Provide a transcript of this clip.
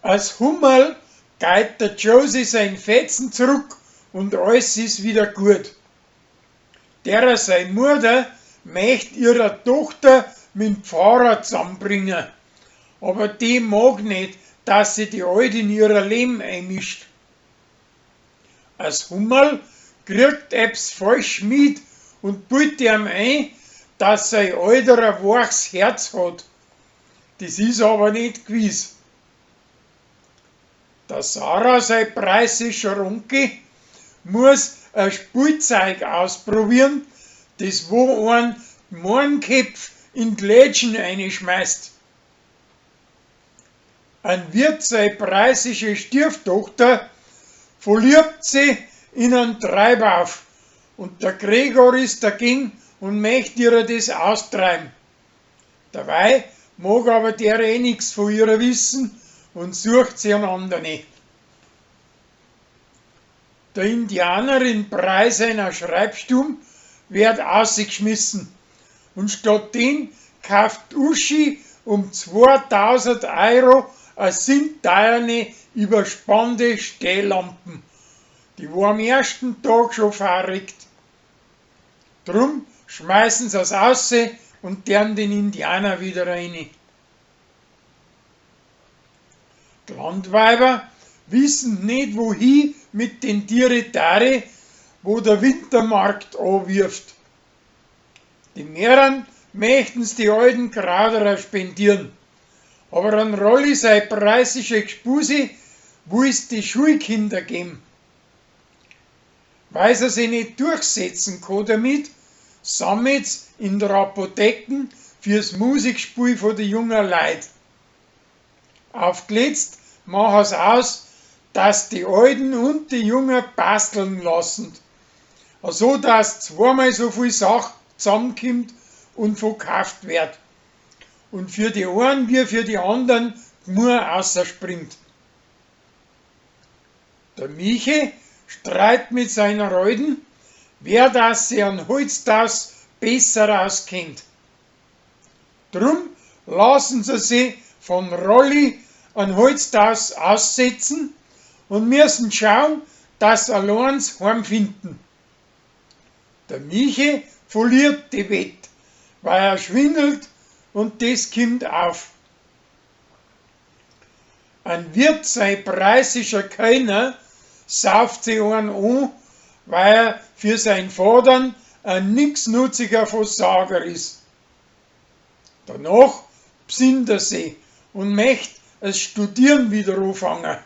As Hummerl geit der Josie sein Fetzen zurück und alles is wieder gut. Derer sei Mutter möcht ihrer Tochter mit'm Pfarrer zusammenbringen, aber die mag net, dass sie die Alte in ihrer Leben einmischt. As Hummerl kriegt ebbs falsch mit und bildet ihm ein, dass sei Alter a weichs Herz hat. Das is aber net gewiss. Der Sarah sei preußischer Onkel muss a Spielzeug ausprobieren, das wo einen Mohrenköpf in d'Lätschen eineschmeißt. Ein Wirt sei preußische Stieftochter verliebt sich in einen Treibauf und der Gregor ist dagegen und möcht ihr das austreiben. Dabei mag aber der eh nix von ihrer wissen und sucht sich einen anderen. Der Indianer in Brei seiner Schreibstube wird ausgeschmissen und statt den kauft Uschi um 2000 Euro a sinteierne überspannte Stehlampen. Die war am ersten Tag schon verreckt. Drum schmeißen sie's ausse und deren den Indianer wieder rein. Die Landweiber wissen nicht wohin mit den Tiere, wo der Wintermarkt anwirft. Die Mehreren möchten's die alten Krauderer spendieren. Aber an Rolli sei preußische Gspusi will's die Schulkinder geben. Weil sie sich nicht durchsetzen kann damit, sammelt's in der Apotheken fürs Musikspiel von de jungen Leut. Auf d'letzt machen's aus, dass die Alten und die Jungen basteln lassen, so dass zweimal so viel Sach zusammenkommt und verkauft wird. Und für die einen wie für die anderen Gmur ausspringt. Der Michi streit mit seiner Alten, wer das sich an Holztaus besser auskennt. Drum lassen sie sich von Rolli an Holztaus aussetzen und müssen schauen, dass sie alleins heimfinden. Der Michi verliert die Wett, weil er schwindelt und das kommt auf. Ein Wirt sein preußischer Kellner sauft sich einen an, weil er für sein Vater ein nichtsnutziger Versager ist. Danach besinnt er sich und möcht das Studieren wieder anfangen.